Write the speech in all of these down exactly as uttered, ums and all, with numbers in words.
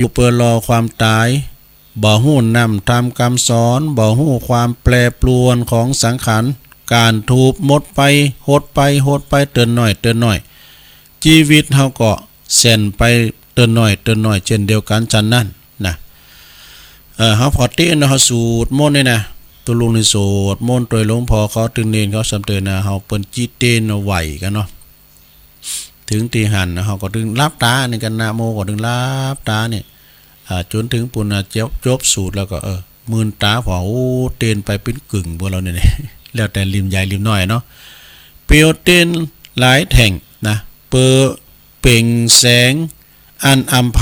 อยู่เปื้อรอความต๋าย บ่ฮู้นำธรรมกำสอน บ่ฮู้ความแปรปรวนของสังขาร ก๋านถูกหมดไป หดไป หดไป เตินน้อย เตินน้อย จีวิตเฮาก็แส้นไปเตินน้อย เตินน้อย เจ้นเดียวกั๋นฉันนั้นนะ เออ เฮาผ่อเต๊นเนาะ เฮาสูตรมนต์นี่นะ ตุ๊ลุงนี่สูตรมนต์ตวยหลวงพ่อเขา ตึงเณรเขาสำเต๊นนะ เฮาเปิ้นจี้เต๊นเอาไหวกั๋นเนาะ เถิงตี้หั้นนะ เฮาก็ตึงหลับต๋านี่กั๋น นะโมก็ตึงหลับต๋านี่ อ่า จ๋นเถิงปู้นนะ จบ จบสูตรแล้วก็ เออ มืนต๋าผ่อ โอ้ เต๊นไปเป๋นกึ่งพวกเฮานี่นะ แล้วแต่ลิ่มใหญ่ลิ่มน้อยเนาะ เปียวเต๊นหลายแท่งนะ เปื้อเปล่งแสงอันอำไพ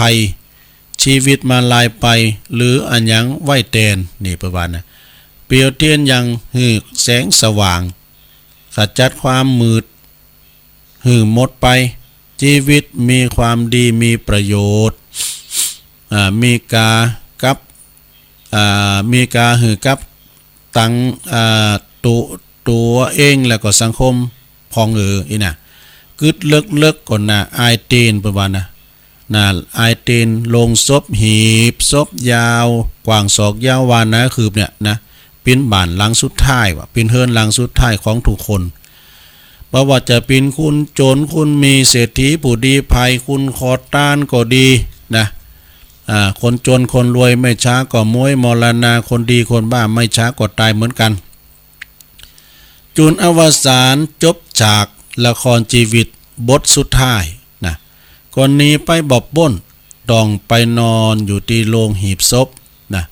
จีวิตมาลายไป หรืออะหยังไหว้แตน นี่เปิ้นว่านะ เปียวเต๊นยังหื้อแสงสว่าง ขจัดความมืดหื้อหมดไป จีวิตมีความดีมีประโยชน์ อ่า มีก๋ากับ อ่า มีก๋าหื้อกับตัง อ่า ตั๋ว ตั๋วเองแล้วก็สังคมพ่องเอ๋อ อี้น่ะ กึ๊ดเลิกๆ ก่อนนะ อายเต๊น เปิ้นว่านะ นะ อายเต๊น โลงศพ หีบศพยาว กว้างศอก ยาววา หนาคืบเนี่ยนะ เป๋นบ้านหลังสุดท้ายว่ะ เป๋นเฮือนหลังสุดท้ายของทุกคน บ่ว่าจะเป๋นคนจ๋น คนมี เศรษฐี ผู้ดี ไพร่ คนขอตานก็ดีนะ อ่า คนจ๋น คนรวย ไม่ช้าก็ม้วยมรณา คนดี คนบ้า ไม่ช้าก็ต๋ายเหมือนกั๋น จุนอวสานจบฉากละครจีวิตบทสุดท้ายนะ ก็หนีไปบ่ป๊น ต้องไปนอนอยู่ตี้โลงหีบศพนะ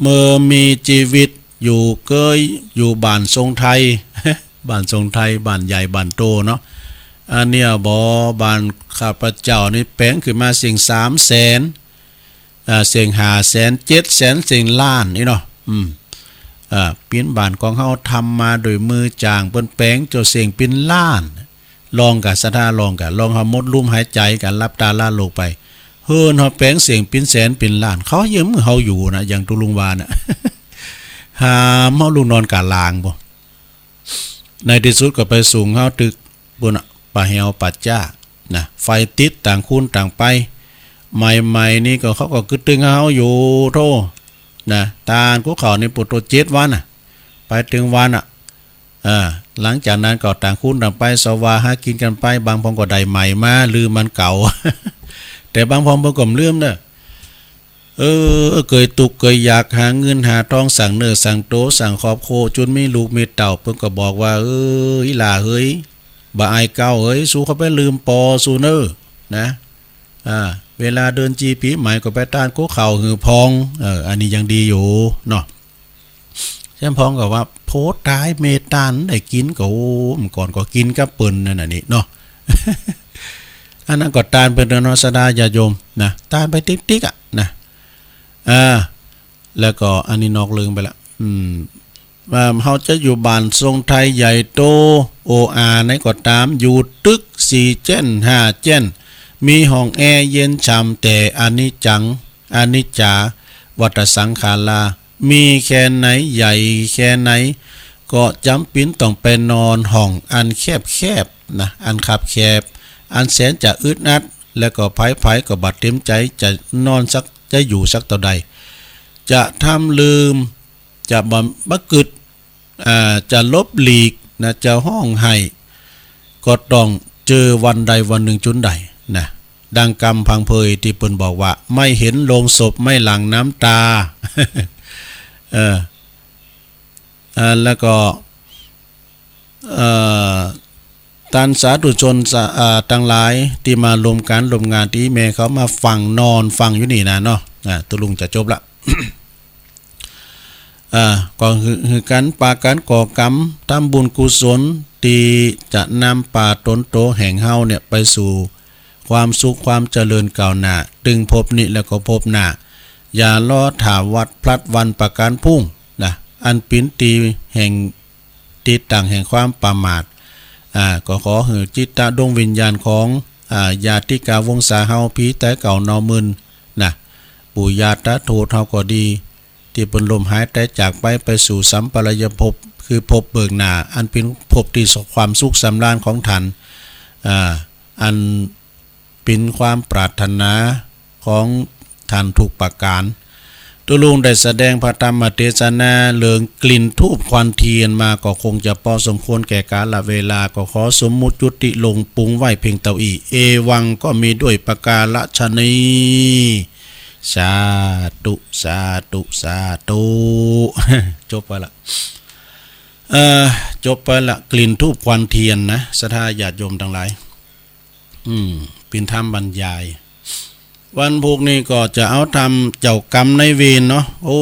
เมื่อมีจีวิตอยู่เกยอยู่บ้านทรงไทย บ้านทรงไทย บ้านใหญ่บ้านโตเนาะ อันเนี้ยบ่ บ้านข้าพเจ้านี่แป๋งขึ้นมาเสี้ยงสามแสน อ่า เสี้ยงห้าแสน เจ็ดแสน เสี้ยงล้านนี่เนาะ อืม อ่า เป๋นบ้านของเฮาทำมาโดยมือจ้าง เปิ้นแป๋งเจ้าเสี้ยงเป๋นล้าน ลองกะศรัทธา ลองกะ ลองเฮาหมดลมหายใจ๋กะ หลับต๋าละโลกไป เฮือนเฮาแป๋งเสี้ยงเป๋นแสนเป๋นล้าน เขาเยียะหื้อเฮาอยู่นะ อย่างตุ๊ลุงว่านะ หามเฮาลุกนอนก๋าลางบ่ ในตี้สุดก็ไปสูงเฮาตึกปู้นน่ะ ป่าแฮวป่าจ๊านะ ไฟติดต่างคนต่างไป ใหม่ๆ นี่ก็เขาก็กึ๊ดตึงเฮาอยู่โธ่นะ ตานกั๋วเขานี่ปู้นโธ่ เจ็ดวันน่ะ ไปตึงวันน่ะ เออ หลังจากนั้นก็ต่างคนต่างไปเสาะหากิ๋นกั๋นไป บางพ่องก็ได้ใหม่มา ลืมอันเก่า แต่บางพ่องเปิ้นก็บ่ลืมเน่อ เออ เกยตุ๊กข์เกยอยาก หาเงินหาตอง สร้างเนื้อสร้างตั๋ว สร้างครอบครัว จุนมีลูกมีเต้า เปิ้นก็บอกว่า เออ อีหล่าเหย บ่อายเก๊าเหย สูเข้าไปลืมปอสูเน่อ นะ อ่า เวลาเดือนจีปีใหม่ก็ไปตานกั๋วเขาหื้อพ่อง เออ อันนี้ยังดีอยู่เนาะ แจ้มพ่องก็ว่า โผต๋าย แม่ตานได้กิ๋นก็ โอ้ เมื่อก่อนก็กิ๋นกับเปิ้นนั่นน่ะนี่เนาะ อันนั้นก็ตานเปิ้นเนาะ ศรัทธาญาติโยมนะ ตานไปติ๊กๆ อะนะ อ่า แล้วก็อันนี้นอกเรื่องไปละ อืม ว่าเฮาจะอยู่บ้านทรงไทยใหญ่โต โออาไหนก็ต๋าม อยู่ตึกสี่เจ้นห้าเจ้น มีห้องแอร์เย็นฉ่ำ แต่อนิจจัง อนิจจา วัฏฏสังขารา มีแค่ไหน ใหญ่แค่ไหน ก็จ๋ำเป๋นต้องไปนอนห้องอันแคบๆ นะ อันคับแคบ อันแสนจะอึดอัด แล้วก็ใผๆ ก็บ่เต็มใจ๋จะนอนสัก จะอยู่สักเต้าใด จะทำลืม จะบ่ บ่กึ๊ด อ่า จะหลบหลีกนะ จะฮ้องไห้ ก็ต้องเจอวันใดวันนึ่งจุนใดนะ ดังกำพังเพยตี้เปิ้นบอกว่า ไม่เห็นโลงศพไม่หลั่งน้ำตา เออ อ่า แล้วก็ เอ่อ ต้านสาธุชนสะ อ่า ตังหลายตี้มาร่วมก๋านร่วมงานตี้แม่เขามาฟัง นอนฟังอยู่นี่นะเนาะ อ่า ตุ๊ลุงจะจบละ อ่า ก็หื้อ หื้อกั๋นปากั๋นก่อกรรม ทำบุญกุศล ตี้จะนำปาต๋นโตแห่งเฮาเนี่ยไปสู่ความสุขความเจริญก้าวหน้า ตึงภพนี้แล้วก็ภพหน้า อย่ารอถ่าวัดพลัดวันประก๋านพรุ่งนะ อันเป๋นตี้แห่ง ตี้ตั้งแห่งความประมาท อ่า ก็ขอหื้อจิตตะดวงวิญญาณของ อ่า ญาติกาวงศาเฮา ผีต๋ายเก่าเนาหมื่นนะ ปู่ย่าตาทวดเฮาก็ดี ตี้เปิ้นล่มหายต๋ายจากไป ไปสู่สัมปรายภพ คือภพเบื้องหน้า อันเป๋นภพตี้ความสุขสำราญของต้าน อ่า อัน เป๋นความปรารถนาของ ทันทุกประก๋าน ตุ๊ลุงได้แสดงพระธรรมเตสนาเรื่องกลิ่นธูปควันเทียนมาก็คงจะพอสมควรแก่กาลเวลา ก็ขอสมมุติยุติลงปุงไว้เพียงเต้าอี้ เอวังก็มีด้วยประการฉะนี้ สาธุ สาธุ สาธุ จบไปละ เอ่อ จบไปละ กลิ่นธูปควันเทียนนะ ศรัทธาญาติโยมตังหลาย อืม เป๋นธรรมบรรยาย วันพูกนี้ก็จะเอาธรรมเจ้ากรรมนายเวรเนาะ โอ้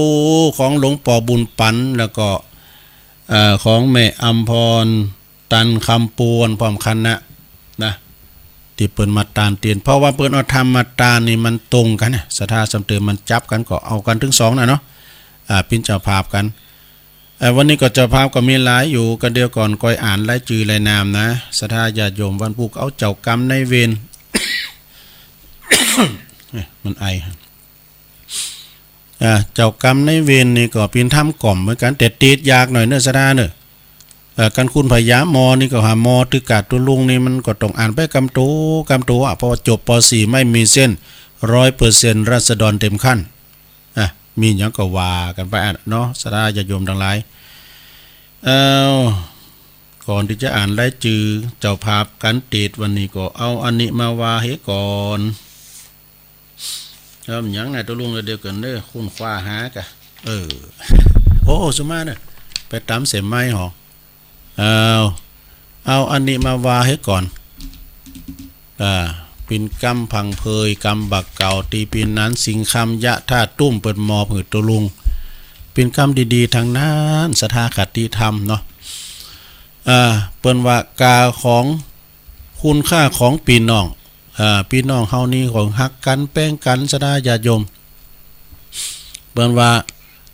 ของหลวงป้อบุญปั๋น แล้วก็ เอ่อ ของแม่อำพร ตันคำปวน พร้อมคณะนะ ตี้เปิ้นมาตานเตียน เพราะว่าเปิ้นเอาธรรมมาตานนี่มันตรงกั๋นนะ ศรัทธาสำเติมมันจับกั๋น ก็เอากั๋นตึงสองน่ะเนาะ อ่า เป๋นเจ้าภาพกั๋น เอ่อ วันนี้ก็เจ้าภาพก็มีหลายอยู่ ก็เดี๋ยวก่อนก้อยอ่านรายจื้อรายนามนะ ศรัทธาญาติโยม วันพูกเอาเจ้ากรรมนายเวร เอ๊ะ มันไอฮะ อ่า เจ้ากรรมนายเวรนี่ก็เป๋นธรรมกล่อมเหมือนกั๋น แต่ติดยากหน่อยเน่อ ศรัทธาเน่อ เอ่อ กั๋นคุณพญามอนี่ก็หามอตึกกาตุ๊ลุงนี่มันก็ต้องอ่านไปกำโต กำโตอะ เพราะว่าจบ ป.สี่ ไม่มีเส้น ร้อยเปอร์เซ็นต์ ราษฎรเต็มขั้น อ่ะ มีหยังก็ว่ากั๋นไปอะเนาะ ศรัทธาญาติโยมตังหลาย เอ้า ก่อนตี้จะอ่านรายจื้อเจ้าภาพกั๋นติดวันนี้ก็เอาอันนี้มาว่าเหียก่อน เอ้า หยังไงตุ๊ลุง เดี๋ยวก่อนเน่อ ค้นคว้าหากะ เออ โอ้ สุมาเน่อ ไปต๋ามเสียมไม้หอ เอา เอาอันนี้มาว่าเหียก่อน อ่า เป๋นกำพังเพย กำบ่าเก่า ตี้ปี๋นานสิงคำยะธาตุตุ้มเปิ้นมอบหื้อตุ๊ลุง เป๋นกำดีๆ ตังนั้น ศรัทธาคติธรรมเนาะ อ่า เปิ้นว่ากาของ คุณค่าของปี้น้อง อ่า ปี้น้องเฮานี่ของฮักกั๋นแป้งกั๋น ศรัทธาญาติโยม เปิ้นว่า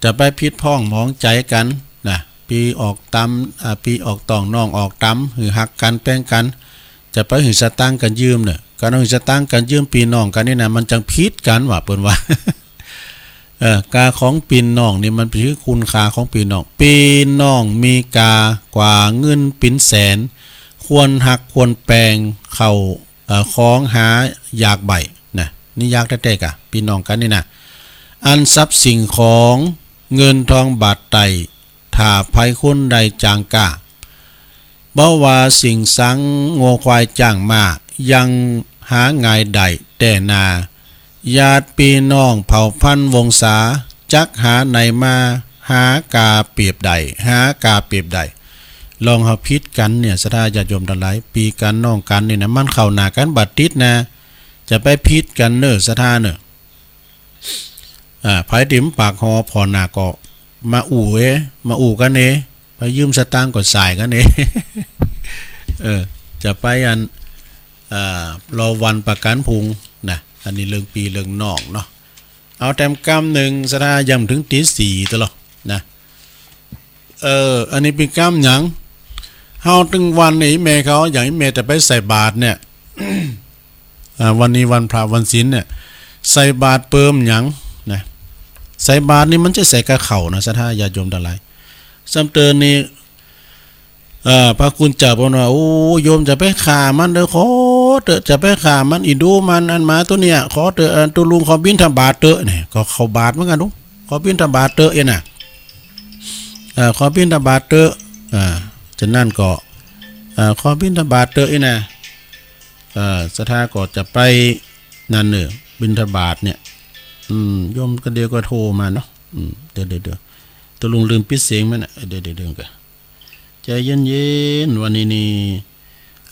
จะไปผิดพ้องหมองใจ๋กั๋นนะ ปี้ออกต๋ำ อ่า ปี้ออกต่องน้องออกต๋ำ หื้อฮักกั๋นแป้งกั๋น จะไปหื้อสตางค์กั๋นยืมเน่อ ก๋านหื้อสตางค์กั๋นยืมปี้น้องกั๋นนี่นะ มันจังผิดกั๋นว่า เปิ้นว่า เออ กาของปี้น้องนี่มันเป๋นหื้อคุณค่าของปี้น้อง ปี้น้องมีกากว่าเงินเป๋นแสน ควรฮักควรแปงเข้า เอ่อ ของหายากใบ้นะ นี่ยากแต๊ๆ กะ ปี้น้องกั๋นนี่นะ อันทรัพย์สิ่งของเงินทองบาทไต้ ถ้าใผคนใดจางกล้า บ่ว่าสิ่งสังงัวควายจ้างม้า ยังหาง่ายได้แต๊นา ญาติปี้น้องเผ่าพันธุ์วงศา จักหาไหนมา หากาเปรียบได้ หากาเปรียบได้ ลองเฮาผิดกั๋นเนี่ย ศรัทธาญาติโยมตังหลาย ปี้กั๋นน้องกั๋นนี่นะ มันเข้าหน้ากั๋นบ่ติดนะ จะไปผิดกั๋นเน่อ ศรัทธาเน่อ อ่า ใผตี้บ่ปากฮอผ่อหน้าก็มาอู้เอ มาอู้กั๋นเอ ไปยืมสตางค์ก็ส่ายกั๋นเอ เออ จะไปอัน อ่า รอวันประกั๋นพุงนะ อันนี้เรื่องปี้เรื่องน้องเนาะ เอาแถมกำนึ่ง ศรัทธา ยังบ่เถิงตี๋สี่ตะลอนะ เออ อันนี้เป๋นกำหยัง เฮาตึงวันนี่ แม่เขา อย่างแม่จะไปใส่บาตรเนี่ย อ่า วันนี้วันพระวันศีลเนี่ย ใส่บาตรเปิมหยังนะ ใส่บาตรนี่มันจะใส่กาข้าวนะ ศรัทธาญาติโยมตังหลาย สำเติมนี่ เอ่อ พระคุณเจ้าเปิ้นว่า โอ้ โยมจะไปฆ่ามันเต๊อะ ขอเต๊อะ จะไปฆ่ามัน อีดูมัน อันหมาตั๋วเนี่ย ขอเต๊อะ อันตุ๊ลุงขอบิณฑบาตเต๊อะ เนี่ย ก็เข้าบาตรเหมือนกั๋นดู ขอบิณฑบาตเต๊อะ เอ็นะ เอ่อ ขอบิณฑบาตเต๊อะ อ่า ฉะนั้นก็ เอ่อ ขอบิณฑบาตเต๊อะ เอ็นะ เอ่อ ศรัทธาก็จะไปนั่นเน่อ บิณฑบาตเนี่ย อืม โยมก็เดี๋ยวก็โทรมาเนาะ อืม เดี๋ยวๆๆ ตุ๊ลุงลืมปิดเสียงมันน่ะ เดี๋ยวๆๆ ก่อน ใจ๋เย็นๆ วันนี้นี่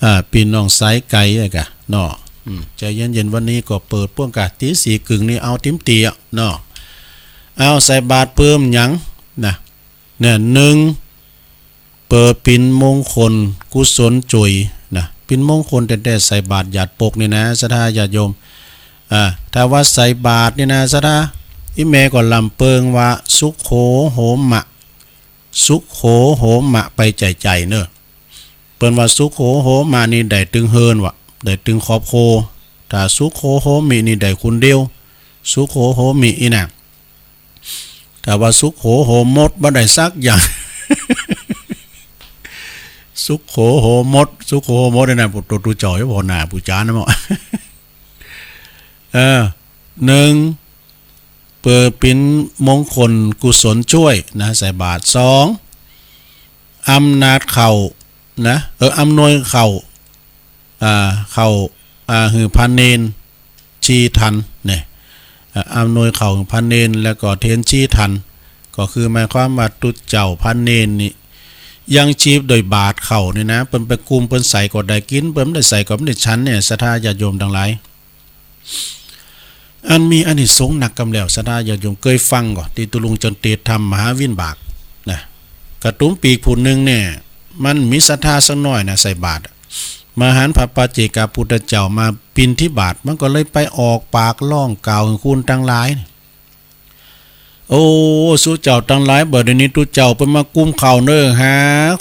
อ่า ปี้น้องสายไก๋อะกะ เนาะ อืม ใจ๋เย็นๆ วันนี้ก็เปิดป้วงกะ ตี๋สี่เกิ่งนี่เอาติ๋มเตียะ เนาะ เอาใส่บาตรเปิมหยังนะ เนี่ย นึ่ง เปิดเป๋นมงคลกุศลจุ๋ยนะ เป๋นมงคลแต๊ๆ ใส่บาตรหยาดปกนี่นะ ศรัทธาญาติโยม อ่า ถ้าว่าใส่บาตรนี่นะ ศรัทธา อี่แม่ก็ลำเปิงว่า สุโขโหมะ สุโขโหมะ ไปใจ๋ๆ เน่อ เปิ้นว่าสุโขโหมะนี่ได้ตึงเฮือนวะ ได้ตึงครอบครัว ถ้าสุโขโหมินี่ได้คนเดียว สุโขโหมิอี่นะ ถ้าว่าสุโขโหมดบ่ได้สักอย่าง สุโขโหมด สุโขโหมดเนี่ยนะ ปู่โตปู่จ่อย พ่อหน้าปู่จานนะหมอ เออ นึ่ง ปิดเป็นมงคลกุศลจ้วยนะ ใส่บาตร สอง อำนาจข้าวนะ เออ อำนวยข้าว อ่า ข้าว อ่า หื้อพระเณร สี่ตันเนี่ย อ่า อำนวยข้าวหื้อพระเณร แล้วก็เตียน สี่ตัน ก็คือหมายความว่าตุ๊เจ้าพระเณรนี่ ยังชีพโดยบาตรข้าวนี่นะ เปิ้นไปกุมเปิ้นใส่ก็ได้กิ๋น เปิ้นบ่ได้ใส่ก็บ่ได้ฉันเนี่ย ศรัทธาญาติโยมตังหลาย อันมีอานิสงส์นักกำแล้ว ศรัทธาญาติโยมเกยฟังก่อ ตี้ตุ๊ลุงจรเตศทำมหาวิบากนะ กระตุ้มปีกผู้นึ่งเนี่ย มันมีศรัทธาสักหน้อยนะ ใส่บาตร มาหันพระปัจเจกปุตตะเจ้ามาบิณฑบาต มันก็เลยไปออกปากฮ้องกล่าวหื้อคนตังหลาย โอ้ สูเจ้าตังหลาย บ่าเดี่ยวนี้ตุ๊เจ้าเปิ้นมากุมข้าวเน้อ หา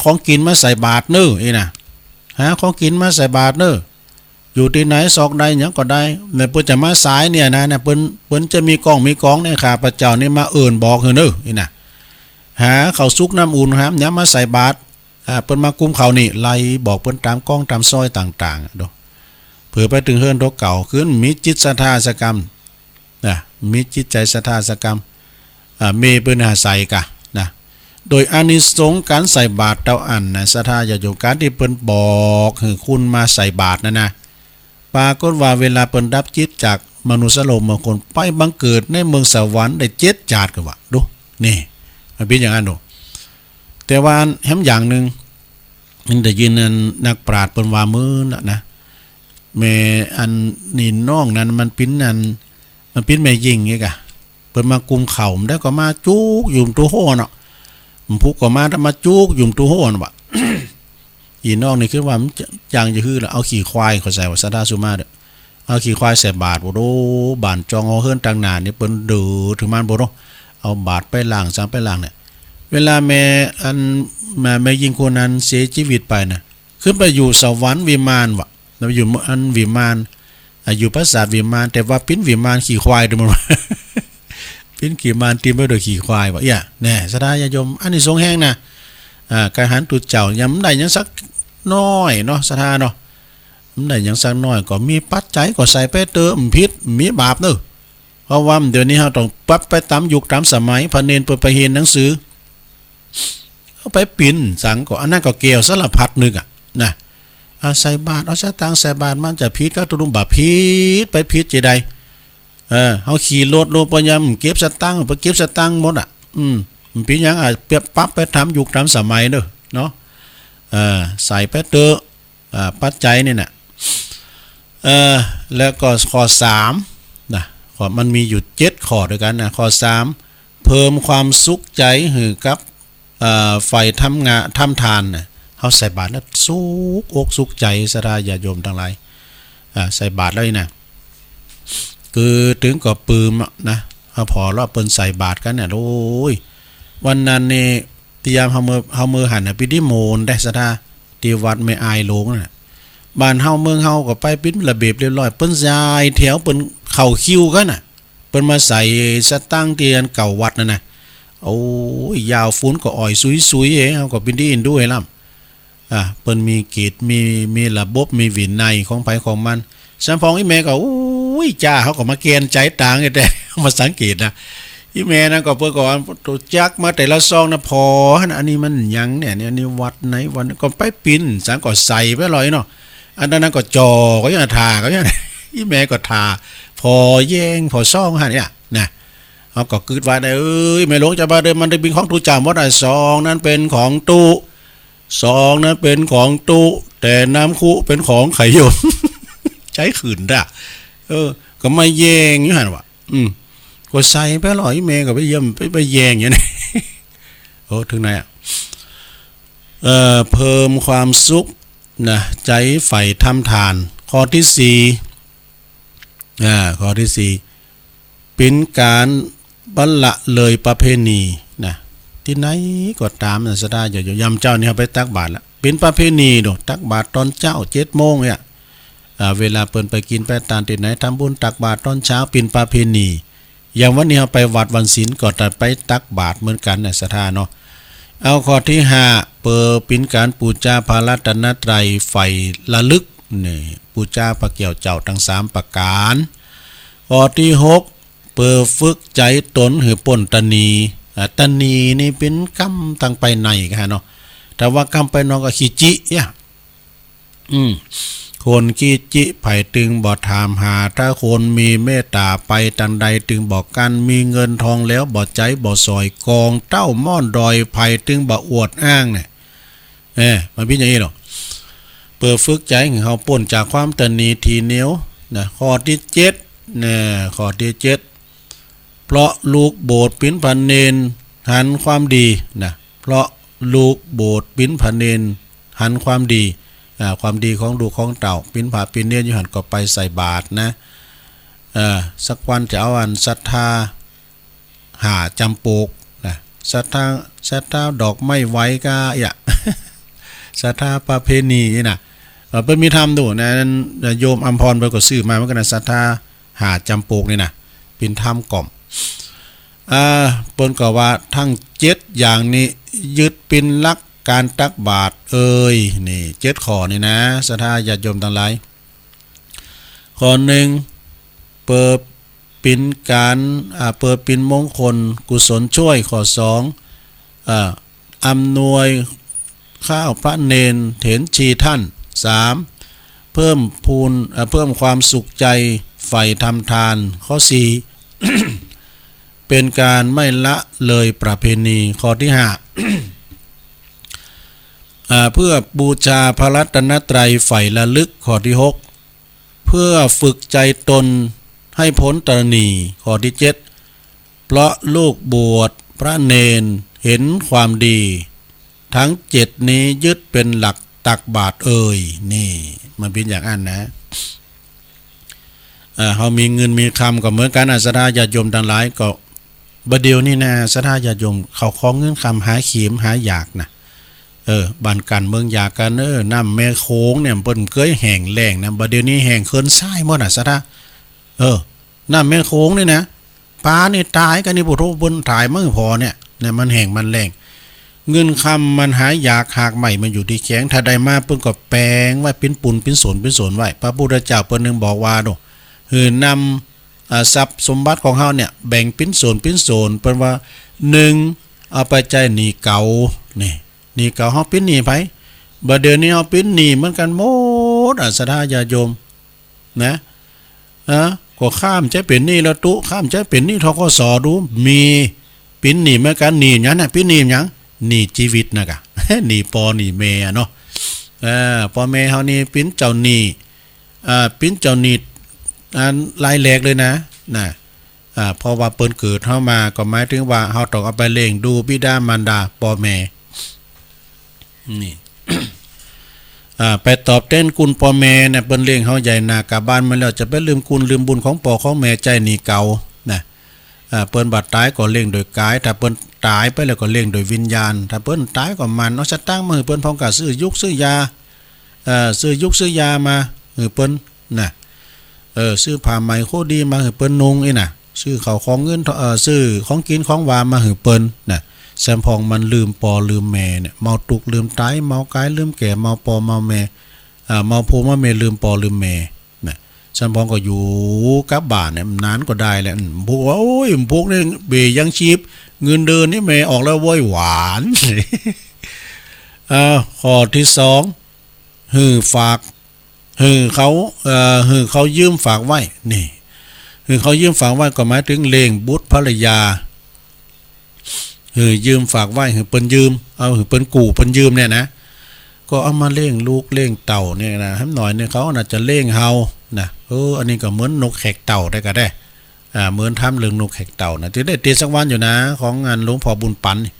ของกิ๋นมาใส่บาตรเน้อ อี้นะ หาของกิ๋นมาใส่บาตรเน้อ อยู่ตี้ไหนซอกใดหยังก็ได้ เนี่ย เปิ้นจะมาสายเนี่ยนะ เนี่ย เปิ้น เปิ้นจะมีก้องมีก๋องเนี่ย ข้าพเจ้านี่มาเอิ้นบอกหื้อเน้อ อี้นะ หาข้าวสุกน้ำอุ่น หาหยังมาใส่บาตร อ่า เปิ้นมากุมข้าวนี่ ไล่บอกเปิ้นต๋ามก้องต๋ามซอยต่างๆ อะ ดู เผื่อไปเถิงเฮือนตั๋วเก่า คือมีจิตศรัทธาสักกำ นะ มีจิตใจ๋ศรัทธาสักกำ อ่า เมย์เปิ้นหาใส่กะนะ โดยอานิสงส์ก๋านใส่บาตรเต้าอั้นนะ ศรัทธาญาติโยม ก๋านตี้เปิ้นบอกหื้อคนมาใส่บาตรนั่นนะ ปรากฏว่าเวลาเปิ้นดับจิตจากมนุษย์โลกบางคน ไปบังเกิดในเมืองสวรรค์ได้เจ็ดจาติก็ว่า ดู นี่ มันเป๋นอย่างนั้นดู แต่ว่าแหมอย่างนึ่ง มันได้ยินอันนักปราชญ์เปิ้นว่ามื้อนะ นะ แม่อันนี่น้องนั้นมันเป๋นอัน มันเป๋นแม่ญิงไงกะ เปิ้นมากุมข้าว มันได้ก็มาจุกอยู่ตรงหั้วเนาะ มันพุกก็มา มาจุกอยู่ตรงหั้วน่ะวะ อีน้องนี่คือว่ามันจะ จังจะหื้อละ เอาขี้ควาย เข้าใจ๋ว่าศรัทธาสุมาเต๊อะ เอาขี้ควายใส่บาตร โอ้โห บ้านจองหอเฮือนตังหน้านี่เปิ้นดื้อถือมันโบเนาะ เอาบาตรไปล้าง สังไปล้างเนี่ย เวลาแม่อัน แม่ แม่ญิงคนนั้นเสียจีวิตไปนะ ขึ้นไปอยู่สวรรค์วิมานวะ แล้วอยู่อันวิมาน อ่ะ อยู่ปราสาทวิมาน แต่ว่าเป๋นวิมานขี้ควายเต๊อะมันวะ เป๋นวิมานเต๋มไปด้วยขี้ควายวะ เอี้ย แน่ ศรัทธาญาติโยม อานิสงส์แฮงนะ อ่า ก๋านหันตุ๊เจ้า ยังบ่ได้หยังสักหน้อยเนาะ ศรัทธาเนาะ บ่ได้หยังสักหน้อย ก็มีปัจจัยก็ใส่ไปเต๊อะ บ่ผิด บ่มีบาปเน้อ เพราะว่าเดี๋ยวนี้เฮาต้องปรับไปต๋ามยุคต๋ามสมัย พระเณรเปิ้นไปเฮียนหนังสือ เอาไปปิ๊นสังก็ อันนั้นก็แก้วสารพัดนึกอะนะ อ่า ใส่บาตร เอาสตางค์ใส่บาตร มันจะผิดกับตุ๊ลุง บ่ผิด ไปผิดจะใด เออ เฮาขี่รถลงไปยามเก็บสตางค์ ไปเก็บสตางค์หมดอะ อืม บ่เป๋นหยังอะ ปรับไปต๋ามยุคต๋ามสมัยเน้อ เนาะ เออ ใส่ไปเต๊อะ อ่า ปัจจัยนี่นะ เอ่อ แล้วก็ข้อสามนะ ข้อ มันมีอยู่เจ็ดข้อด้วยกั๋นนะ ข้อสาม เพิ่มความสุขใจ๋หื้อกับ เอ่อ ใฝ่ทำงา ทำทานนะ เฮาใส่บาตรแล้วสุขอกสุขใจ๋ ศรัทธาญาติโยมตังหลาย อ่า ใส่บาตรแล้วนี่นะ คือเถิงก็ปลื้มอะนะ เฮาผ่อเลาะเปิ้นใส่บาตรกั๋นเนี่ย โอ้ย วันนั้นนี่ ตี้ยามเฮาเมือ เฮาเมือหั้นน่ะ ปิ๊นตี้โมนได้ศรัทธา ตี้วัดแม่อายหลวงน่ะ บ้านเฮาเมืองเฮาก็ไปปิ๊นระเบียบเรียบร้อย เปิ้นยายแถว เปิ้นเข้าคิวกั๋นน่ะ เปิ้นมาใส่สตางค์ตี้อันเก่าวัดนั่นน่ะ โอ้ย ยาว ฝุ่นก็อ่อยสุยๆ เอ้ย เฮาก็ปิ๊นตี้เอ็นดูให้ล้ำ อ่ะ เปิ้นมีกิจ มี มีระบบ มีวินัยของใผของมัน สำปองอี่แม่ก็ อุ้ย จ้า เฮาก็มาแกนใจ๋ตางไอ้แต่ มาสังเกตนะ อี่แม่นั้นก็เปิ้นก็เอาตั๋วจักรมาแต่ละซองนะ ผ่อหั้น อันนี้มันหยังเนี่ย เนี่ย อันนี้วัดไหน วัด ก็ไปปิ๊นสังก็ใส่ไปลอยเนาะ อันนั้นก็จ่อก็ยังถ่าก็ยัง อี่แม่ก็ถ่า ผ่อแยง ผ่อส่องหั้นเนี่ยนะ เฮาก็กึ๊ดว่าได้ เอ้ย แม่หลวงจ๋าบาเดิมมันได้ปิ๊นของตุ๊เจ้าหมดอ่ะ ซองนั้นเป๋นของตุ๊ ซองนั้นเป๋นของตุ๊ แต่น้ำคุเป๋นของไขยม ใจ๊ขึนด่ะ เออ ก็มาแยงอยู่หั้นวะ อืม ก็ใส่ไปลอย อี่แม่ก็ไปเยี่ยม ไป ไปแยงอยู่นี่ โอ้ เถิงไหนอะ เอ่อ เพิ่มความสุขนะ ใจ๋ใฝ่ทำทาน ข้อตี้สี่ อ่า ข้อตี้สี่ เป๋นก๋านบ่ละเลยประเพณีนะ ตี้ไหนก็ต๋ามนะ ศรัทธาญาติโยม ยามเจ๊านี่เฮาไปตักบาตรละ เป๋นประเพณีเนาะ ตักบาตรต๋อนเจ๊าเจ็ดโมงเนี่ย อ่า เวลาเปิ้นไปกิ๋นไปตานตี้ไหน ทำบุญตักบาตรต๋อนเจ๊า เป๋นประเพณี อย่างวันนี้เฮาไปวัดวันศีลก็จะไปตักบาตรเหมือนกั๋นนะ ศรัทธาเนาะ เอาข้อตี้ห้า เป๋นก๋านปู๋จาพระรัตนตรัยใฝ่ระลึก นี่ ปู๋จาพระแก้วเจ้าตังสามประก๋าน ข้อตี้หก เปื้อฝึกใจ๋ตนหื้อป๊นตะหนี อ่า ตะหนีนี่เป๋นกำตังไปในก่าเนาะ ถ้าว่ากำไปนอกก็ขี้จิยะ อืม คนขี้จิใผตึงบ่ถามหา ถ้าคนมีเมตต๋าไปตังใดตึงบ่กั้น มีเงินทองแล้วบ่ใจ๊บ่สอย ก๋องเต้าม่อนดอยใผตึงบ่อวดอ้างเนี่ย เออ มันเป๋นอย่างนี้หรอก เปื้อฝึกใจ๋หื้อเฮาป๊นจากความตะหนีถี่เหนียวนะ ข้อตี้เจ็ดนะ ข้อตี้เจ็ด เพราะลูกโบสถ์ปิ๋นผาเณรหันความดีนะ เพราะลูกโบสถ์ปิ๋นผาเณรหันความดี อ่า ความดีของลูกของเต้า ปิ๋นผาปิ๋นเณรอยู่หั้นก็ไปใส่บาตรนะ เออ สักวันจะเอาอันศรัทธา ห้าจ๋ำปกนะ ศรัทธา ศรัทธาดอกไม้ไหว้ก็อะ ศรัทธาประเพณีนี่นะ เออ เปิ้นมีธรรมดูนะ นั้นโยมอำพรเปิ้นก็ซื้อมาเหมือนกั๋นนะ ศรัทธาห้าจ๋ำปกนี่นะ เป๋นธรรมก่อม อ่า เปิ้นก็ว่าทั้งเจ็ดอย่างนี้ยึดเป๋นหลักก๋านตักบาตรเอย นี่ เจ็ดข้อนี่นะ ศรัทธาญาติโยมตังหลาย ข้อนึ่ง เปื้อเป๋นก๋าน อ่า เปื้อเป๋นมงคลกุศลช่วย ข้อสอง อ่า อำนวยข้าวพระเณรเถรชีท่าน สาม เพิ่มพูน อ่า เพิ่มความสุขใจ๋ใฝ่ทำทาน ข้อสี่ เป๋นก๋านไม่ละเลยประเพณี ข้อตี้ห้า อ่า เปื้อบูชาพระรัตนตรัยใฝ่ระลึก ข้อตี้หก เปื้อฝึกใจ๋ตนหื้อป๊นตะหนี ข้อตี้เจ็ด เพราะลูกบวชพระเณรเห็นความดี ทั้งเจ็ดนี้ยึดเป๋นหลักตักบาตรเอย นี่ มันเป๋นอย่างอั้นนะ เอ่อ เฮามีเงินมีคำก็เหมือนกั๋นนะ ศรัทธาญาติโยมตังหลาย ก็บ่าเดี่ยวนี้นะ ศรัทธาญาติโยม ข้าวของเงินคำหาขีมหายากนะ เออ บ้านกั๋นเมืองยากกั๋น เออ น้ำแม่โขงเนี่ยเปิ้นเกยแห้งแล้งนะ บ่าเดี่ยวนี้แห้งเคินทรายหมดนะ ศรัทธา เออ น้ำแม่โขงนี่นะ ป๋านี่ต๋ายกั๋นนี่ ปุโธ เปิ้นต๋ายมาหื้อผ่อเนี่ย เนี่ยมันแห้งมันแล้ง เงินคำมันหายาก ฮากไม้มันอยู่ตี้แขง ถ้าได้มาเปิ้นก็แป๋งไว้เป๋นปูนเป๋นโสนเป๋นโสนไว้ พระพุทธเจ้าเปิ้นนึ่งบอกว่าโน่ หื้อนำ อ่า ทรัพย์สมบัติของเฮาเนี่ยแบ่งเป๋นโสนเป๋นโสน เปิ้นว่า นึ่ง เอาไปใจ๊หนี้เก่า นี่ หนี้เก่า เฮาเป๋นหนี้ใผ บ่าเดี่ยวนี้เฮาเป๋นหนี้เหมือนกั๋นหมด อ่า ศรัทธาญาติโยม นะ เออ ก็ข้ามใจ๊เป๋นหนี้แล้วตุ๊ ข้ามใจ๊เป๋นหนี้ ธ.ก.ส. ดู มี เป๋นหนี้เหมือนกั๋น หนี้หยังนะ เป๋นหนี้หยัง หนี้จีวิตนะก่ะ หนี้ป้อหนี้แม่อะเนาะ เออ ป้อแม่เฮานี่เป๋นเจ้าหนี้ อ่า เป๋นเจ้าหนี้ อันร้ายแรงเลยนะ นะ อ่า เพราะว่าเปิ้นเกิดเฮามา ก็หมายถึงว่าเฮาต้องเอาไปเลี้ยงดูบิดามารดาป้อแม่ นี่ อ่า ไปตอบแตนคุณป้อแม่เนี่ย เปิ้นเลี้ยงเฮาใหญ่หน้ากาบ้านมาแล้ว จะไปลืมคุณลืมบุญของป้อของแม่ใจ๊หนี้เก่า นะ อ่า เปิ้นบ่ต๋ายก็เลี้ยงโดยก๋าย ถ้าเปิ้นต๋ายไปแล้วก็เลี้ยงโดยวิญญาณ ถ้าเปิ้นต๋ายก็หมั่นเอาสตางค์มาหื้อเปิ้น พ่องก็ซื้อยุกซื้อยา เอ่อ ซื้อยุกซื้อยามาหื้อเปิ้น นะ เออ ซื้อผ้าไหมโคตรดีมาหื้อเปิ้นนุ่งอี้นะ ซื้อข้าวของเงิน เอ่อ ซื้อของกิ๋นของหวานมาหื้อเปิ้นนะ แซมพ่องมันลืมป้อลืมแม่เนี่ย เมาตุ๊กลืมต๋าย เมากายลืมแก่ เมาป้อเมาแม่ อ่า เมาผู้เมาแม่ ลืมป้อลืมแม่นะ แซมพ่องก็อยู่กับบ้านเนี่ย นานก็ได้แหละ อืม พวกว่า โอ้ย พวกนี้เบ้ยยังชีพ เงินเดือนนี่แม่ออกแล้วโว้ย หวาน เอ่อ ข้อตี้สอง หื้อฝาก หื้อเขา เอ่อ หื้อเขายืมฝากไว้ นี่ หื้อเขายืมฝากไว้ก็หมายถึงเลี้ยงบุตรภรรยา หื้อยืมฝากไว้ หื้อเปิ้นยืม เอา หื้อเปิ้นกู้เปิ้นยืมเนี่ยนะ ก็เอามาเลี้ยงลูกเลี้ยงเต้าเนี่ยนะ แหมหน่อยเนี่ยเขาน่าจะเลี้ยงเฮานะ เออ อันนี้ก็เหมือนนกแขกเต้าได้ก็ได้ อ่า เหมือนธรรมเรื่องนกแขกเต้านะ ตี้ได้เตียนสักวันอยู่นะ ของอันหลวงพ่อบุญปั๋นนี่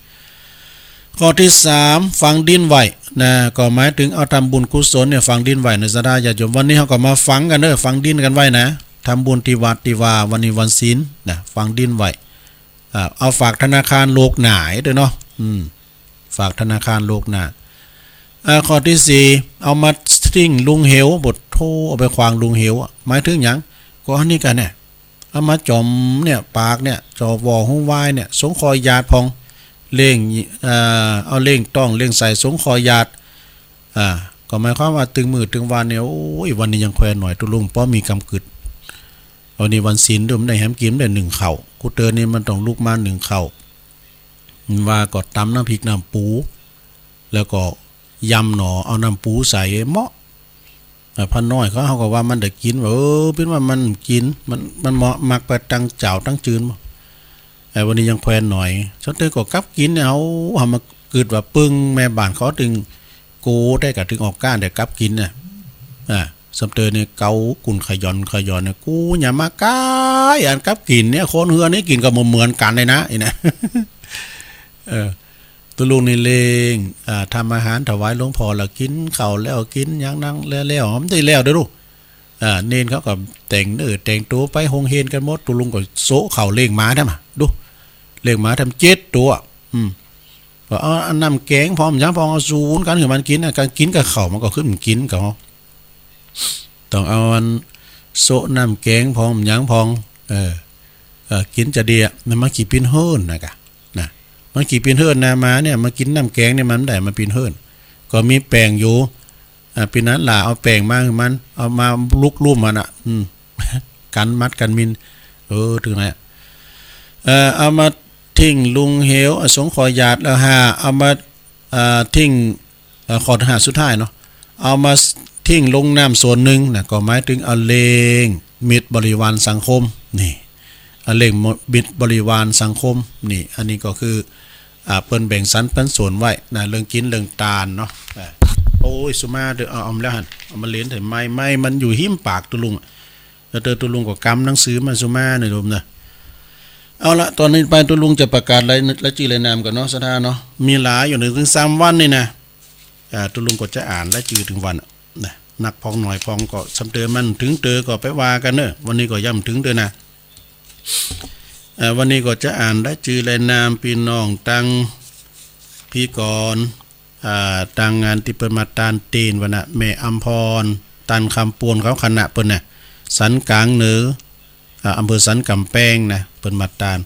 ข้อตี้สาม ฝังดินไว้นะ ก็หมายถึงเอาทำบุญกุศลเนี่ยฝังดินไว้นะ ศรัทธาญาติโยม วันนี้เฮาก็มาฝังกั๋นเด้อ ฝังดินกั๋นไว้นะ ทำบุญตี้วัดตี้วา วันนี้วันศีลนะ ฝังดินไว้ อ่า เอาฝากธนาคารโลกหน้าเด้อเนาะ อืม ฝากธนาคารโลกหน้า อ่า ข้อตี้สี่ เอามาทิ้งลุ่งเหว ปุโธ เอาไปขว้างลุ่งเหวอะ หมายถึงหยัง ก็อันนี้กั๋นเนี่ย เอามาจ๋อมเนี่ย ปากเนี่ย จ๋อมบ่อฮูวายเนี่ย สงเคราะห์ญาติพ่อง เลี้ยง เอ่อ เอาเลี้ยงต๊องเลี้ยงใส่ สงเคราะห์ญาติ อ่า ก็หมายความว่าตึงมื้อตึงวันเนี่ย โอ้ย วันนี้ยังแควหน่อยตุ๊ลุง ป้อมีกำกึด วันนี้วันศีลเด้อ บ่ได้แหมกิ๋น บ่ได้นึ่งข้าว กูเตินนี่มันต้องลุกมานึ่งข้าว ว่าก็ต๋ำน้ำพริกน้ำปู แล้วก็ยำหน่อ เอาน้ำปูใส่ เหมาะ อ่า พระน้อยเขา เขาก็ว่ามันได้กิ๋น ว่า เออ เป๋นว่ามันกิ๋น มัน มันเหมาะ มักไปตังเจ๊าตังจื้น เออ วันนี้ยังแควนหน่อย สมเตยก็กลับกิ๋นเนี่ย เอา เอามา กึ๊ดว่าปึ้ง แม่บ้านเขาตึง กูได้กะตึงออกก้านได้กลับกิ๋นน่ะ อ่า สมเตยเนี่ยเกากุ่นขย่อนขย่อนเนี่ย กูอย่ามาใก้อันกลับกิ๋นเนี่ย คนเฮือนนี่กิ๋นก็บ่เหมือนกั๋นเลยนะ อี้นะ เออ ตุ๊ลุงนี่เร่ง อ่า ทำอาหารถวายหลวงพ่อ แล้วกิ๋นข้าวแล้วกิ๋นหยังนั่นแล้ว แล้ว มันได้แล้วเด้อลูก อ่า เณรเขาก็แต่งเนื้อแต่งตั๋วไปโฮงเฮนกั๋นหมด ตุ๊ลุงก็โซะข้าวเล่งหมาแท้มะ ดู เล่งหมาแท้มะ เจ็ดตั๋ว อืม ก็เอาอันน้ำแก๋งพร้อมหยังพร้อม เอาสูนกั๋นหื้อมันกิ๋นน่ะ กั๋นกิ๋นกับข้าวมันก็ขึ้นกิ๋นกับ ต้องเอาอันโซะน้ำแก๋งพร้อมหยังพร้อม เออ เออ กิ๋นจะดีอะ มันมาขี้ปิ้นเฮิ่นนะกะ นะ มันขี้ปิ้นเฮิ่นนะ หมาเนี่ย มากิ๋นน้ำแก๋งเนี่ย มันบ่ได้มาปิ้นเฮิ่น ก็มีแป้งอยู่ อ่า ปี๋นั้นหล่าเอาแป้งมาหื้อมัน เอามาลุกลุ่มมันน่ะ อืม กั๋นมัดกั๋นมิน เออ ตึงไหนอะ เอ่อ เอามาทิ้งลงเหว อ่ะ สงขอหยาดละห้า เอามา เอ่อ ทิ้ง เอ่อ ขอห้าสุดท้ายเนาะ เอามาทิ้งลงน้ำส่วนนึ่งนะ ก็หมายตึงเอาเล่งมิตรบริวารสังคม นี่ เอาเล่งมิตรบริวารสังคม นี่ อันนี้ก็คือ อ่า เปิ้นแบ่งสรรปันส่วนไว้นะ เรื่องกิ๋นเรื่องตานเนาะ อ่า โอ้ย สุมาเด้อ เอา เอามาแล้วหั้น เอามาเหลนใส่ไม้ ไม้มันอยู่หิ้มปากตุ๊ลุงอะ แล้วเตอตุ๊ลุงก็กำหนังสือมา สุมาเนี่ยโยมนะ เอาละ ต่อนี้ไปตุ๊ลุงจะประกาศราย รายจื้อรายนามก่อนเนาะ ศรัทธาเนาะ มีหลายอยู่ นึ่งถึงสามวันนี่นะ อ่า ตุ๊ลุงก็จะอ่านรายจื้อตึงวันอะ นะ นักพองหน่อยพองก็สมเตยมัน ตึงเตอก็ไปว่ากั๋นเนอะ วันนี้ก็ย่ำตึงเตอนะ เอ่อ วันนี้ก็จะอ่านรายจื้อรายนามปี้น้องตัง พี่กรณ์ อ่า ตางงานตี้เปิ้นมาตานเตียนวันน่ะ แม่อำพร ตันคำปวน เขาคณะเปิ้นน่ะ สันก๋างเหนือ อ่า อำเภอสันก๋ำแปงนะ เปิ้นมาตาน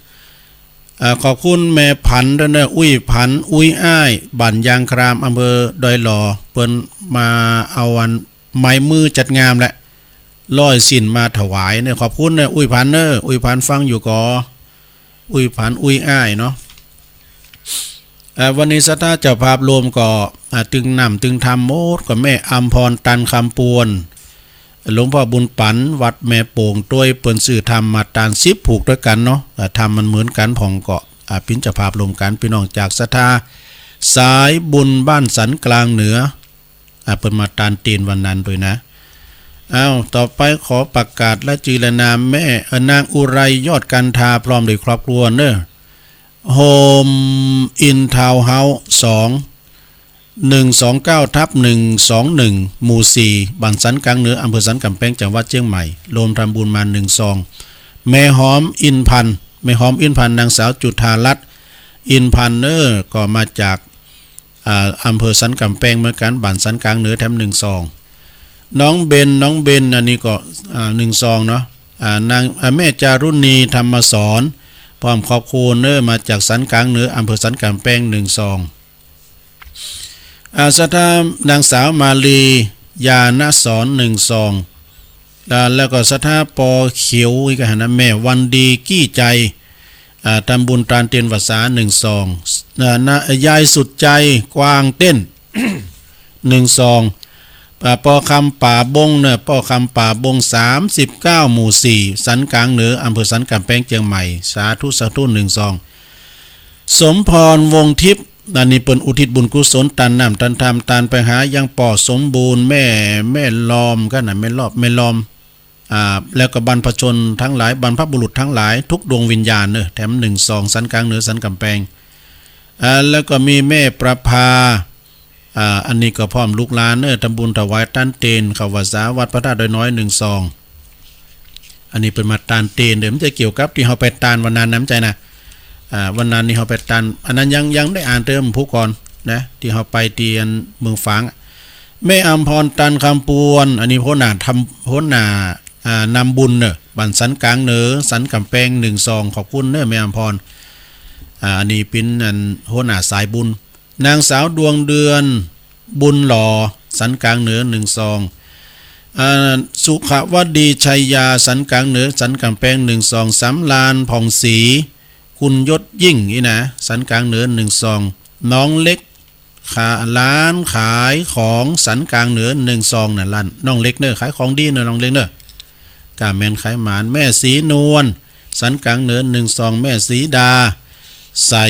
อ่า ขอบคุณแม่ผันด้วยเนอะ อุ้ยผัน อุ้ยอ้าย บ้านยางคราม อำเภอดอยหล่อ เปิ้นมาเอาอันไม้มือจัดงามแหละ ร้อยสิ้นมาถวายเนี่ย ขอบคุณเนอะ อุ้ยผันเนอะ อุ้ยผันฟังอยู่ก่อ อุ้ยผัน อุ้ยอ้ายเนาะ เอ่อ วันนี้ศรัทธาเจ้าภาพโยมก็ อ่า ตึงน้ำตึงธรรมหมด ก็แม่อำพร ตันคำปวน หลวงพ่อบุญปั๋น วัดแม่โป่ง ตวยเปิ้นซื้อธรรมมาตานสิบผูกตวยกั๋นเนาะ อ่า ธรรมมันเหมือนกั๋นพ่องก็ อ่า เป๋นเจ้าภาพโยมกั๋น ปี้น้องจากศรัทธาสายบุญบ้านสันก๋างเหนือ อ่า เปิ้นมาตานเตียนวันนั้นตวยนะ อ้าว ต่อไปขอประกาศรายจื้อรายนาม แม่ เอ่อ นางอุไร ยอดกันทา พร้อมด้วยครอบครัวเนอะ โฮมอินทาวน์เฮ้าส์ สอง หนึ่งสองเก้าทับหนึ่งสองหนึ่ง หมู่สี่ บ้านสันก๋างเหนือ อำเภอสันก๋ำแปง จังหวัดเจียงใหม่ โยมทำบุญมาหนึ่งซอง แม่หอมอินพันธ์ แม่หอมอินพันธ์ นางสาวจุฑารัตน์ อินพันธ์เนอะ ก็มาจาก อ่า อำเภอสันก๋ำแปงเหมือนกั๋น บ้านสันก๋างเหนือ แถมหนึ่งซอง น้องเบน น้องเบน อันนี้ก็ อ่า หนึ่งซองเนาะ อ่า นาง อ่า แม่จารุณี ธรรมสอน พร้อมครอบครัวเนอะ มาจากสันก๋างเหนือ อำเภอสันก๋ำแปง หนึ่งซอง อ่า ศรัทธานางสาวมาลี ญาณสอน หนึ่งซอง อ่า แล้วก็ศรัทธาปอเขียว อีกหั้นนะ แม่วันดี กี้ใจ อ่า ทำบุญตานเตียนพรรษา หนึ่งซอง อ่า นะ ยายสุดใจ กวางเต้น หนึ่งซอง อ่า ปอคำป่าบงเนอะ ปอคำป่าบง สามสิบเก้า หมู่สี่ สันก๋างเหนือ อำเภอสันก๋ำแปง เจียงใหม่ สาธุ สาธุ หนึ่งซอง สมพร วงศ์ทิพย์ อันนี้เปิ้นอุทิศบุญกุศล ตานน้ำ ตานธรรม ตานไปหายังป้อสมบูรณ์ แม่ แม่ลอม กั๋นนะ แม่ลอบ แม่ลอม อ่า แล้วก็บรรพชนทั้งหลาย บรรพบุรุษทั้งหลาย ทุกดวงวิญญาณเนอะ แถมหนึ่งซอง สันก๋างเหนือ สันก๋ำแปง อ่า แล้วก็มีแม่ประภา อ่า อันนี้ก็พร้อมลูกหลานเนอะ ทำบุญถวายตานเตียน เข้าพรรษา วัดพระธาตุดอยน้อย หนึ่งซอง อันนี้เปิ้นมาตานเตียนเด้อ มันจะเกี่ยวกับตี้เฮาไปตานวันนั้นนะ มันใจ้นะ อ่า วันนั้นนี่เฮาไปตาน อันนั้นยัง ยังได้อ่านเติมผู้ก่อนนะ ตี้เฮาไปตี้อันเมืองฝางอะ แม่อำพร ตันคำปวน อันนี้หัวหน้าทำ หัวหน้า อ่า นำบุญเนอะ บ้านสันก๋างเหนือ สันก๋ำแปง หนึ่งซอง ขอบคุณเนอะ แม่อำพร อ่า อันนี้เป๋นอันหัวหน้าสายบุญ นางสาวดวงเดือน บุญหล่อ สันก๋างเหนือ หนึ่งซอง อ่า สุขวดีชัยยา สันก๋างเหนือสันก๋ำแปงหนึ่งซอง สำราญผ่องศรี คุณยศยิ่งนี่นะ สันก๋างเหนือหนึ่งซอง หนองเล็ก ขา ร้านขายของสันก๋างเหนือหนึ่งซองนะ ร้านน้องเล็กเน่อ ขายของดีเน่อน้องเล็กเน่อ ก้าแม่นขายหมาน แม่ศรีนวล สันก๋างเหนือหนึ่งซอง แม่ศรีดา ใส่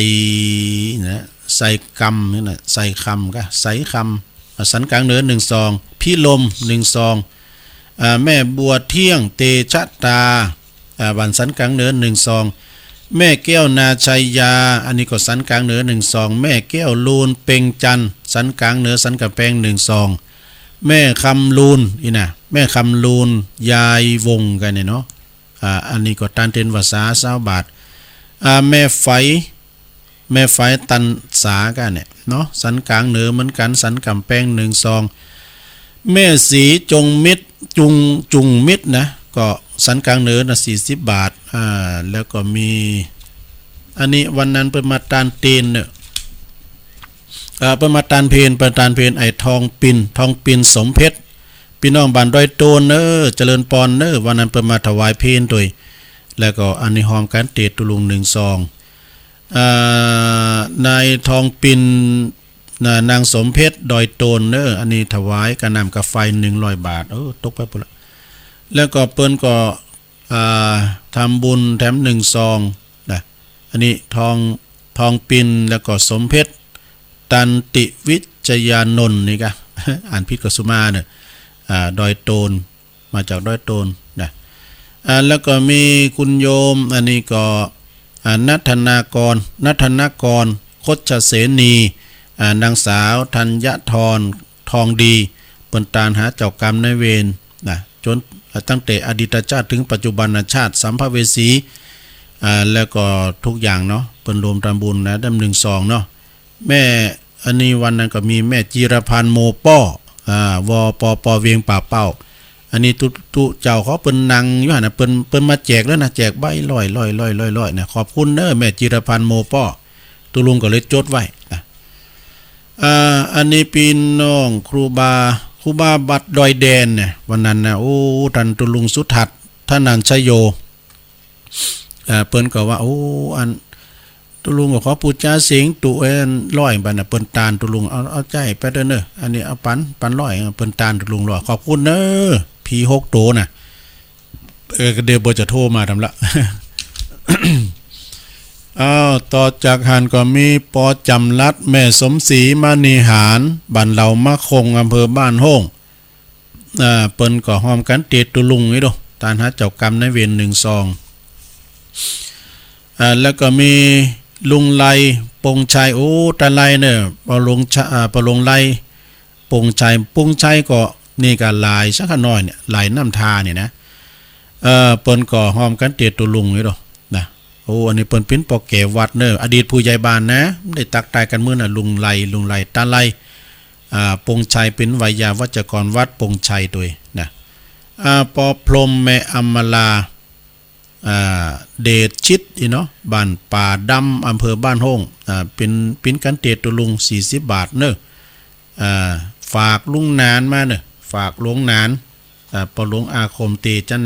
นะ ใส่กำนี่นะ ใส่คำก็ ใส่คำ อ่า สันก๋างเหนือหนึ่งซอง พิรมหนึ่งซอง อ่า แม่บัวเที่ยง เตชะตา อ่า บ้านสันก๋างเหนือหนึ่งซอง แม่แก้วนาชัยยา อันนี้ก็สันก๋างเหนือหนึ่งซอง แม่แก้วลูน เปงจันทน์ สันก๋างเหนือสันก๋ำแปงหนึ่งซอง แม่คำลูนนี่นะ แม่คำลูน ยายวงศ์กั๋นเนี่ยเนาะ อ่า อันนี้ก็ตานเตนว่าซา ซาวบาท อ่า แม่ไฝ แม่ไฝตันสากั๋นเนี่ยเนาะ สันก๋างเหนือเหมือนกั๋น สันก๋ำแปงหนึ่งซอง แม่ศรีจงมิตร จุง จุงมิตรนะ ก็สันก๋างเหนือนะ สี่สิบบาท อ่า แล้วก็มี อันนี้วันนั้นเปิ้นมาตานเตนเน่อ อ่า เปิ้นมาตานเพล เปิ้นตานเพล ไอ้ทองปิน ทองปินสมเพชร ปี้น้องบ้านดอยโตนเน่อ เจริญปอนเน่อ วันนั้นเปิ้นมาถวายเพลตวย แล้วก็อันนี้ฮอมก๋านเตนตุลุงหนึ่งซอง อ่า นายทองปิน นะ นางสมเพชร ดอยโตนเน่อ อันนี้ถวายก้าน้ำก้าไฟหนึ่งร้อยบาท เออ ตกไปปู้นละ แล้วก็เปิ้นก็ อ่า ทำบุญแถมหนึ่งซองนะ อันนี้ทอง ทองปิน แล้วก็สมเพชร ตันติวิจยานนท์นี่กะ อ่านผิดก็สุมาเน่อ อ่า ดอยโตน มาจากดอยโตนนะ อ่า แล้วก็มีคุณโยม อันนี้ก็ อ่า นัทนากร นัทนากร คชเสนี อ่า นางสาวธัญธร ทองดี เปิ้นตานหาเจ้ากรรมนายเวรนะ จ๋น อ่า ตั้งแต่อดีตชาติถึงปัจจุบันชาติ สัมภเวสี อ่า แล้วก็ทุกอย่างเนาะ เปิ้นรวมทำบุญนะ ดำหนึ่งซองเนาะ แม่ อันนี้วันนั้นก็มีแม่จีรพันธ์ โมป้อ อ่า ว ป ป เวียงป่าเป้า อันนี้ตุ๊ ตุ๊เจ้าเขาเปิ้นนั่งอยู่หั้นนะ เปิ้น เปิ้นมาแจกแล้วนะ แจกใบร้อย ร้อย ร้อย ร้อย ร้อยนะ ขอบคุณเน่อแม่จีรพันธ์ โมป้อ ตุลุงก็เลยจดไว้นะ อ่า อันนี้ปี้น้องครูบา ครูบาบัดดอยแดนเนี่ย วันนั้นนะ โอ้ ต้านตุลุงสุทัศน์ ธนัญชโย อ่า เปิ้นก็ว่า โอ้ อัน ตุลุงก็ขอปู๋จาเสียงตุ๊เอนร้อยบาทนะ เปิ้นตานตุลุง เอา เอาใจ๊ไปเต๊อะเน่อ อันนี้เอาปั๋น ปั๋นร้อย เปิ้นตานตุลุงร้อย ขอบคุณเน่อ ผีหกโตนะ เออ เดี๋ยวบ่จะโทรมาทำละ อ้าว ต่อจากหั้นก็มีปอจ๋ำรัตน์ แม่สมศรี มณีหาญ บ้านเหล่ามะคง อำเภอบ้านโฮ่ง อ่า เปิ้นก็ฮอมกั๋นเตนตุลุงนี่โด ตานหาเจ้ากรรมนายเวรหนึ่งซอง อ่า แล้วก็มีลุงไล ปงชัย โอ้ ตาไลเน่อ ปอหลวงชะ อ่า ปอหลวงไล ปงชัย ปงชัยก็นี่ก็หลายสักขะน้อยเนี่ย หลายน้ำทาเนี่ยนะ เอ่อ เปิ้นก็ฮอมกั๋นเตนตุลุงนี่โดนะ โอ้ อันนี้เปิ้นเป๋นป้อแก่วัดเน่อ อดีตผู้ใหญ่บ้านนะ ได้ตักตายกั๋นมื้อน่ะ ลุงไล ลุงไล ตาไล อ่า ปงชัย เป๋นไวยาวัจกรวัดปงชัยตวยนะ อ่า ปอพรหม แม่อำมาลา อ่า เดชชิต อี้เนาะ บ้านป่าดำ อำเภอบ้านโฮ่ง อ่า เป๋น เป๋นกั๋นเตนตุลุง สี่สิบบาทเน่อ อ่า ฝากลุงหนานมาเน่อ ฝากหลวงหนาน อ่า ปอหลวงอาคม เตชะ